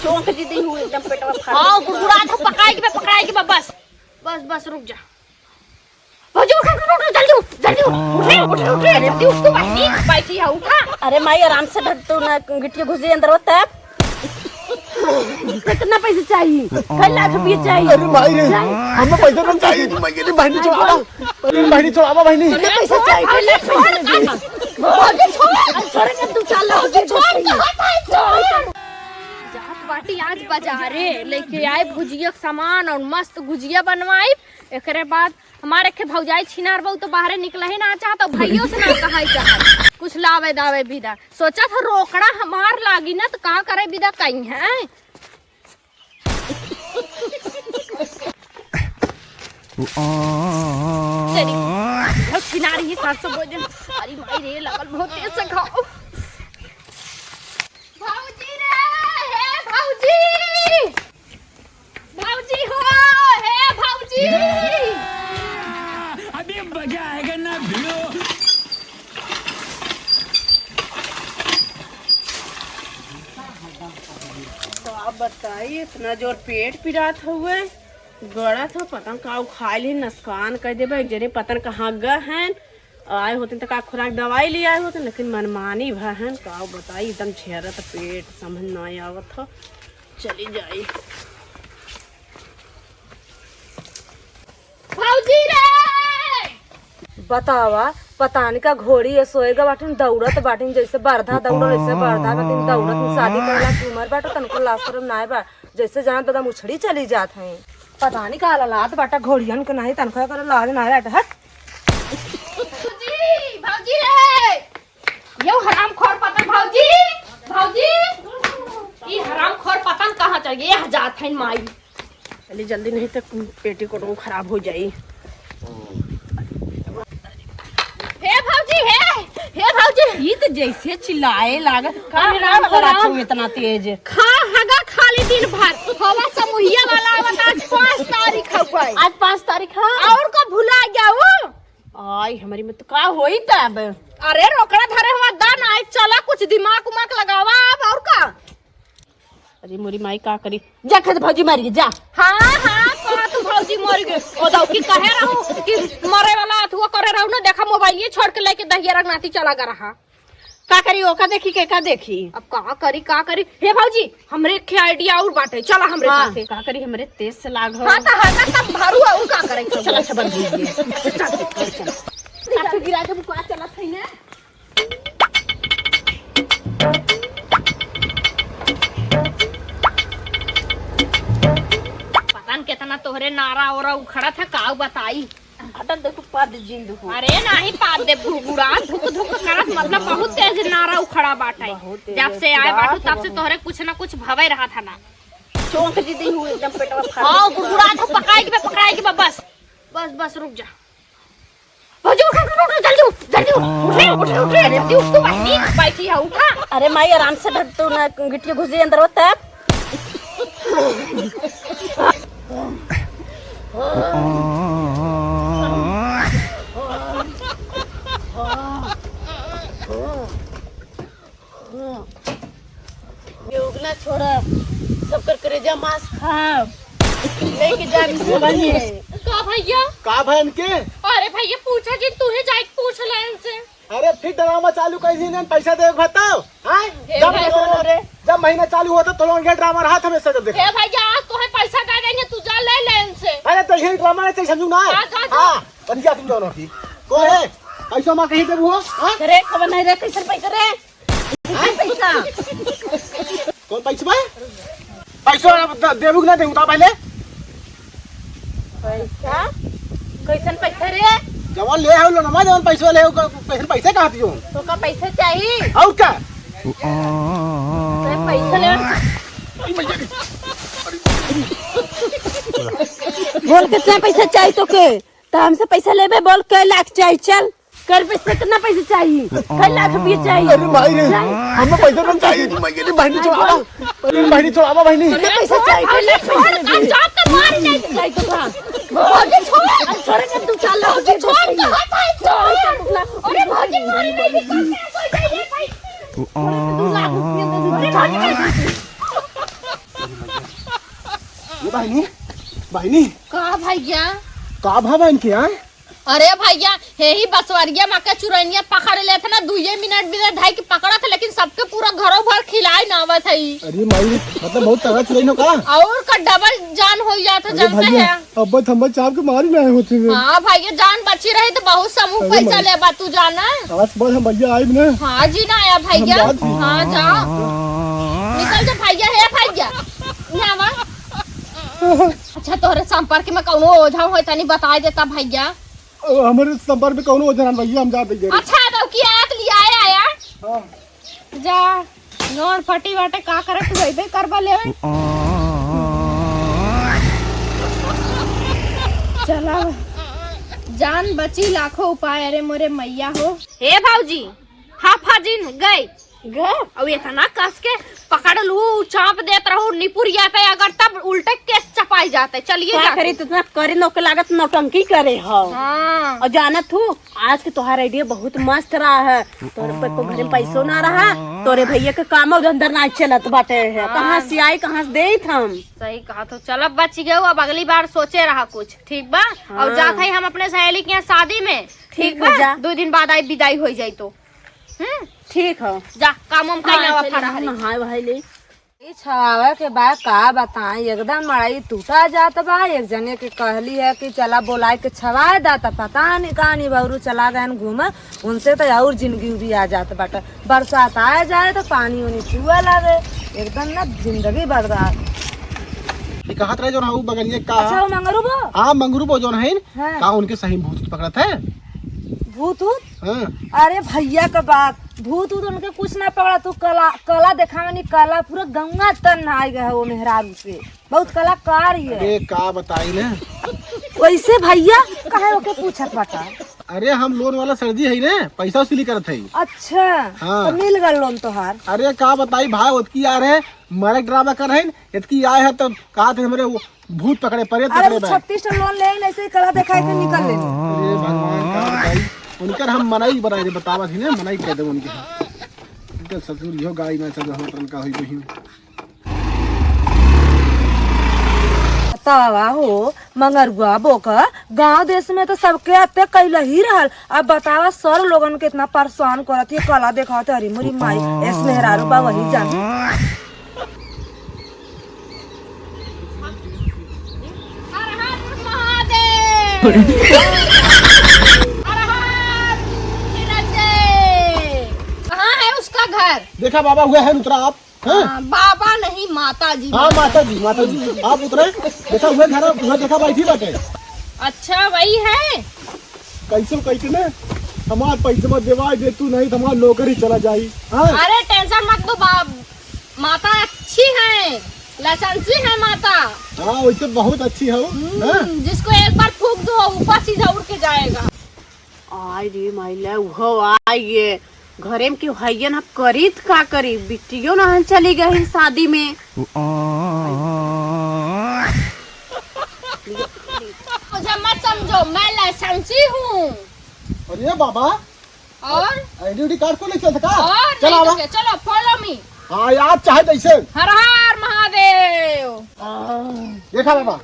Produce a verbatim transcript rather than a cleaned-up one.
टोंक जी दी हूँ एकदम पेटवा फाड़ हाँ, देती बा। गुड़गुड़ात है, पकाए के बा, पकाए के बा, बस। बस, बस, रुक जा। भौजी, उठ, उठ, उठ, उठ, जल्दी उठ, जल्दी उठ। उठ रे, उठ रे, उठ रे, जल्दी उठ, तू बैठी, बैठी है, उठा। अरे माई, आराम से धर, तू ना गिट्टी घुस जाई अंदर, तब। कितना पैसा चाहिए? कई लाख रुपये चाहिए? अरे माई रे, चाहिए। हमें पैसा ना चाहिए, माई रे, बहनी छोड़ावा। अरे बहनी छोड़ावा, बहनी। कितना पैसा चाहिए? कई लाख पैसा चाहिए? भौजी, छोड़। अरे, छोड़ के तू चल रहा है, छोड़, छोड़, छोड़। जात बाटी आज बाजारे, लेके आए भुजिया के सामान और मस्त भुजिया बनवाई। एकरे बाद हमारे के भौजाई छिनार बहू तो बाहरे निकला ही ना चाहत, और भाइयों से ना कहा चाहत कुछ लावे दावे बिदा। सोचा था रोकड़ा हमार लागी ना तो का करे बिदा कहीं है। तेरी, छिनारी ही सात सौ बोझ। अरे माई रे, लगल बहुत तेज से खाओ। भौजी रे, हे भौजी। भौजी हो, हे भौजी। अभी मजा आएगा ना भिड़ो। का बताई, इतना जोर पेट पिरात हुए, गड़ा था, पता न का खाए ली, नुकसान कर देबे। एक जने पता न कहाँ गए हैं, आए होते तो का खुराक दवाई ले आए होते, लेकिन मनमानी भा हैं, का बताई, एकदम झेरत पेट, समझ ना आवत हो। चली जाई। भौजी रे! बतावा, पता नहीं का घोड़ी ये सोएगा बाटिन, दौड़त बाटिन, जैसे बरधा दौड़ल, वैसे बरधा बाटिन, दौड़त में शादी करेला की उम्र बाटे, तनको लाज शरम नाय बा, जैसे जान बदा मुछड़ी चली जात हैं। पता नहीं का ललात बाटा घोड़ियन के, नहीं तनको करे लाज नाय बाटे, हट। भौजी, भौजी रे! यो हरामखोर पतन भौजी, भौजी, ई हरामखोर पतन कहाँ चल गए? यह जात है माई। चली जल्दी, नहीं तो पेटीकोट वो खराब हो जाई। हे भौजी, हे, हे भौजी। ई तो जैसे चिल्लाए लागत, का अरे राम, राम हो राम। इतना तेज। खा हगा खाली दिन भर। हवा समूहिया वाला आवत, आज पाँच तारीख हउए। आज पाँच तारीख है। और का भुला गया वो? आई, हमारी में तो का होई तब? अरे, रोकड़ा धरे हुआ दा ना, आई, चला, कुछ दिमाग उमाग लगावा अब, और का? अरे, मोरी माई का करी? जा, खेत भौजी मर गई, जा। हाँ, हाँ, कहा तू भौजी मर गई। ओ दौकी कहे रहू कि मरे वाला अथुआ करे रहू ना, देखा, मोबाइल ये छोड़ के लेके दहिया रंगनाती चला गा रहा। का करी, ओका देखी के का देखी? अब का करी, का करी? हे भौजी, हमरे एक ठे idea और बाटे, चला हमरे हाँ। साथे। का करी, हमरे तेज से लाग हो। हाँ, त हगा तब भरू, और का करे? चला, अच्छा, बंद कीजिए। चल, चल, चल, चल। काठू गिरा के बुका चलत है ने। पता न कितना तोहरे नारा ओरा उखड़त है, का बताई। हटन देखो, पाद जिंद हो। अरे नाही पाद दे, गुड़गुड़ा धुक धुक करत, मतलब बहुत तेज नारा उखड़ा बाटे। बहुत तेज जब से आए बाटू, तब से तोहरे कुछ ना कुछ भवे रहा था ना। चौंक जी दी हूँ, एकदम पेटवा फाड़ हाँ, देती बा। गुड़गुड़ा था, पकाए के बा, पकाए के बा, बस। बस, बस, रुक जा। भौजी, उठ, उठ, उठ, उठ, जल्दी उठ, जल्दी उठ। उठ रे, उठ रे, उठ रे, जल्दी उठ, तू बैठी, बैठी है, उठा। अरे माई, आराम से धर, तू ना गिट्टी घुस जाई अंदर, तब। योगना छोड़ब, सबकर करेजा मांस खाब, लेके जाब इसे बने। का भैया? का भैया इनके? अरे भैया, पूछा जी, तू ही जाके पूछ ले इनसे। अरे फिर ड्रामा चालू कर दी, पैसा देवे के बताओ। हाँ? हे जब भैया। महीना, जब महीना चालू होता तो लोग ये ड्रामा रहा था हमेशा जब देखा। हे भैया, आज तो है पैसा दे देंगे, तू जा ले ले इनसे। अरे तो यही ड्रामा रहते समझू ना। हाँ, जा, जा। हाँ, बन गया तुम दोनों की। को है? पैसा माँ कहीं देबू हो? हाँ? अरे खबर नहीं रे, कैसे पैसा रे? हाँ? पैसा। कौन पैसा बा? पैसा अब द-, देबू कि ना देबू, बता पहले। पैसा? कैसन पैसा रे? जवन ले हो लोनवा, जवन पैसा ले हो, क-, कैसन पैसा कहत हो? तो का पैसा चाहिए? और का? तो पैसा ले। बोल कितना पैसा चाहिए तो के? तो हमसे पैसा लेबे, बोल कै लाख चाहिए, चल। कर पैसा, कितना पैसा चाहिए? कै लाख रुपया चाहिए? अरे माई रे, चाहिए। हमें पैसा ना चाहिए। माई रे, बहनी छोड़ावा। अरे बहनी छोड़ावा, बहनी। कितना पैसा चाहिए? कै लाख पैसा चाहिए? जान तो मार नहीं चाहिए तो का? भौजी छोड़। अरे छोड़ के तू चल रहा, भौजी छोड़, छोड़। अरे भौजी मार नहीं चाहिए भाई। दो लाख रुपया दे दो। अरे भौजी। बहिनी, बहिनी। का भैया? का भा बहिन के, हाँ? अरे भैया, हे ही बसवरिया मा के चुरैनिया पकड़ लेत ना, दुइये मिनट बिना ढाई के पकड़त, लेकिन सबके पूरा घरों भर खिलाए ना आवत है। अरे माई, मतलब बहुत तगड़ा चुरैन हो का? और का डबल जान हो जात है, अरे जानते भैया, हैं? अब थम्बा चाप के मारी ना होती है। हाँ भैया, जान बची रही तो बहुत समूह अरे पैसा माई। लेबा तू जाना। आज बाद हम भैया आइब ना। हाँ जी ना आया भैया। हम जात ही। हाँ जा। निकल जा भैया, हे भैया। यहाँ आवा। अच्छा तोहरे संपर्क में कौनो ओझा होय तनी बताई देता भैया। अब हमरे संपर्क में कौनो ओझा ना भैया, हम जात ही। अच्छा अब की आया तो लिया आया। हाँ। जा, नोर फटी बाटे, का करे तू अइबे करबा लेवे। चला, जान बची लाखों उपाय, अरे मोरे मैया हो। हे भौजी, हाँ फाजिन गए। गए? अब इतना कस के पकड़ लू, चाप देत रहू निपुरिया पे, अगर तब उल्टे केस चपाई जाते। चलिए का जाते। करी, इतना करे नौके लागत नौटंकी करे हो। हाँ। और जानत हूँ, आज के तोहार idea बहुत मस्त रहा है। तोरे पे को घरे में पैसो ना रहा, तोरे भैया के कामो धंधा ना चलत बाटे है। हाँ। कहाँ से आई, कहाँ से देत हम? सही कहा, तो चल अब बच गए, अब अगली बार सोचे रहा कुछ, ठीक बा? और हाँ। जात है हम अपने सहेली के यहाँ शादी में, ठीक ठीक बा? बा, जा। दो दिन बाद आई, विदाई हो जाई तो। हम्म? ठीक हो। जा, काम वाम कर हाँ, आवा चल, फटाफट। नहाए वहाए ले। ई छवावे के बा, का बताई, एकदम मड़ई टूटा जात बा। एक जने के कहली है कि चला बोलाए के छवाए दा, त पता नहीं कहाँ निभौरू चला गए घूमे, उनसे तो और जिंदगी उबिया जात बाटे। बरसात आए जाए तो पानी उनी चुए लागे, एकदम ना जिंदगी बर्बाद। ये कहत रहे जो ना, उ बगलिए का अच्छा, वो मंगरू बो? हाँ, मंगरू बो जो है, हाँ। का उनके सही में भूत पकड़त है? भूत ऊत? हाँ। अरे भैया का बात, भूत ऊत उनके कुछ ना पकड़ा। तू कला, कला देखावनी, कला पूरा गंगा तर नहाई गए है वो मेहरारू से। बहुत कलाकार ही है। अरे का बताई ना। वैसे भैया काहे ओके पूछत बाटा? अरे हम लोन वाला सर जी है ना, पैसा वसूली करत है। अच्छा, हाँ। तो मिल गल लोन तोहार। अरे का बताई भाई, ओतकी यार है, मरक ड्रामा कर है, इतकी आए है तो कहा थे हमरे वो भूत पकड़े, प्रेत अरे पकड़े वो बा। छत्तीस ठो लोन ले, ऐसे ही कला दिखाई के निकल लेने। अरे भगवान, का बताई? उनकर हम मनई बनाए दे, बतावा थी ना, मनई कह दे उनके। इनके ससुर इहो गाड़ी ना चल रहा, होटल का होई बहिन। बतावा हो, मंगरुआ बोका, गांव देश में तो सबके हत्या कैला ही रहल। अब बतावा, सर लोगन के इतना परेशान करत, ये कला देखावत, अरे मोरी माई, एस मेहरारू बा वही जानी। हर हर महादेव। हर हर निरंजय। कहाँ है उसका घर? देखा बाबा, हुआ है उतरा आप, हैं? हाँ, बाबा नहीं, माता जी, हाँ, माता माता जी, माता जी। आप उतरे, देखा हुआ घर, हुआ देखा बैठी बाटे। अच्छा, वही है। कैसे कैसे ने हमार पैसा देवा दे तू, नहीं तो हमार नौकरी चला जाई। हाँ? अरे टेंशन मत लो बाप, माता अच्छी है, लाइसेंसी है माता। हाँ, वैसे बहुत अच्छी है वो, हम्म, हाँ? जिसको एक बार फूंक दो, ऊपर सीधा उड़ के जाएगा। आय रे माई, ले उहो आय ये। घरे में केहू हइये ना, करी त का करी, बिटियो ना चली गई शादी में। मुझे मत समझो, मैं लाइसेंसी हूँ। अरे बाबा, और? आईडी कार्ड को नहीं चलता का? और चल नहीं तो आवा। क्या? चलो, follow me। हाँ यार, चाहे जैसे। हर हर महादेव। देखा बाबा,